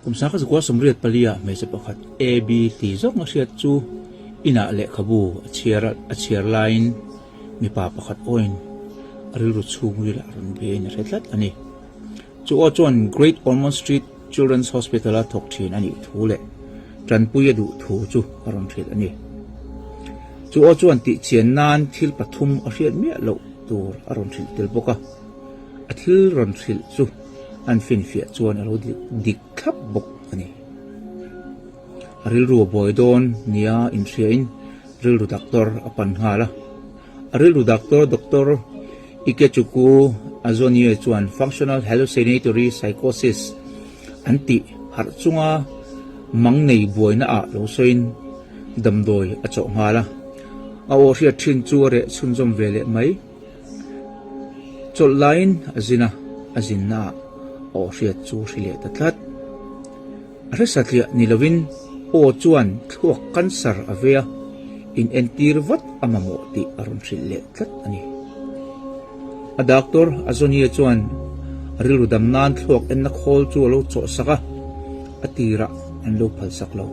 Kum 1984 ah hmeichhe pakhat AB ti zawng a hriat chu inah lehkhabu a chhiar a chhiar laiin mipa pakhat awin a rilru chhungril ah rawn beiin a hre tlat a ni. Chu aw chuan Great Ormond Street Children's Hospital a thawk thin a nih thu leh tanpui a duh thu chu a rawn hrilh a ni. Chu aw chuan tihchian nan thil pathum a hriat miah loh tur a rawn hrilh tel bawk a, a thil rawn hrilh chu an finfiah chuan a lo dik thlap bawk a ni. A rilru a buai dawn nia inhriain rilru doctor a pan nghal a. A rilru doctor Doctor Ikechukwu Azonie chuan Functional Hallucinatory Psychosis an tih harh chunga mang nei buaina ah lo sawiin damdawi a chawh nghal a. A aw hriat thin chu a reh chhunzawm ve leh mai. Chawlh laiin a zin a, a zinna ah a aw hriat chu hri leh ta tlat. A hre satliah ni lovin aw chuan thluak cancer a vei a, in entir vat a mamawh tih a rawn hrilh leh tlat a ni. A doctor Azonia chuan a rilru dam nan thluak enna khawl chu a lo chawhsak a, a tirah an lo phalsak lo.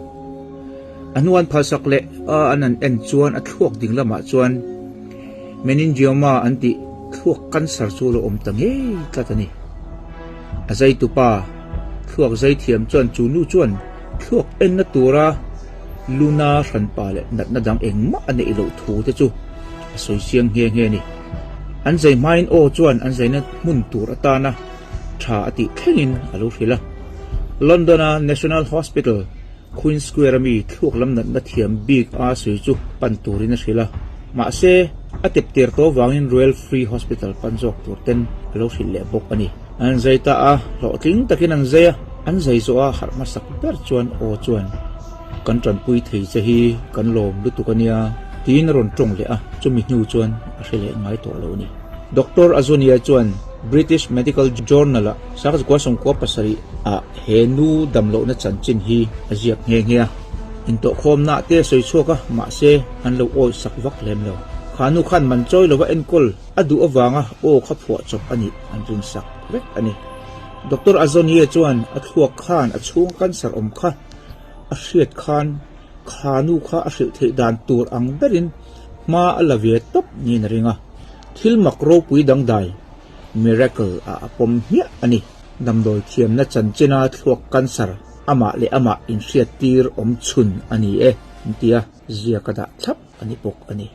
A hnu an phalsak leh a an han en chuan a thluak ding lamah chuan meningioma an tih thluak cancer chu a lo awm ta ngei tlat a ni. A zaitupa thluak zaithiam chuan chu nu chuan thluak enna tura luna hranpa leh natna dang engmah a neih loh thu te chu a sawi chiang nghe nghe a ni. An zai hmain aw chuan an zaina hmun tur atana tha a tih thlengin a lo hrilh a. London-a National Hospital Queen Square-a mi thluak lam natna thiam bik a sawi chu pan turin a hrilh a, mahse, a tep ter tawh avangin Royal Free Hospital pan zawk tur ten a lo hrilh leh bawk a ni. An zai ta a, hlawhtling takin an zai a, an zai zawh a harh hmasak ber chuan aw chuan kan tanpui thei che hi kan lawm lutuk a nia tiin a rawn tawng leh a, chumi hnu chuan a hre leh ngai tawh lo a ni. Doctor Azonia chuan British Medical Journal-ah 1907 ah He nu damlohna chanchin hi a ziak nghe nghe a, intawhkhawmna te a sawi chhuak a, mahse an lo awih sak vak lem lo. Kha nu khan man chawi lova enkawl a duh avanga aw kha phuah chawp a nih an rin sak vek a ni. Doctor Azonie chuan a thluak khan a chhunga cancer awm kha a hriat khan kha nu kha a hrilh theih dan tur ang berin hma a la ve tawp niin a ring a, thil mak ropui dangdai Miracle ah a pawm hmiah a ni. Damdawi thiamna chanchina thluak cancer amah leh amah inhriattir awm chhun a ni e, an ti a, ziak a dah thlap a ni bawk a ni.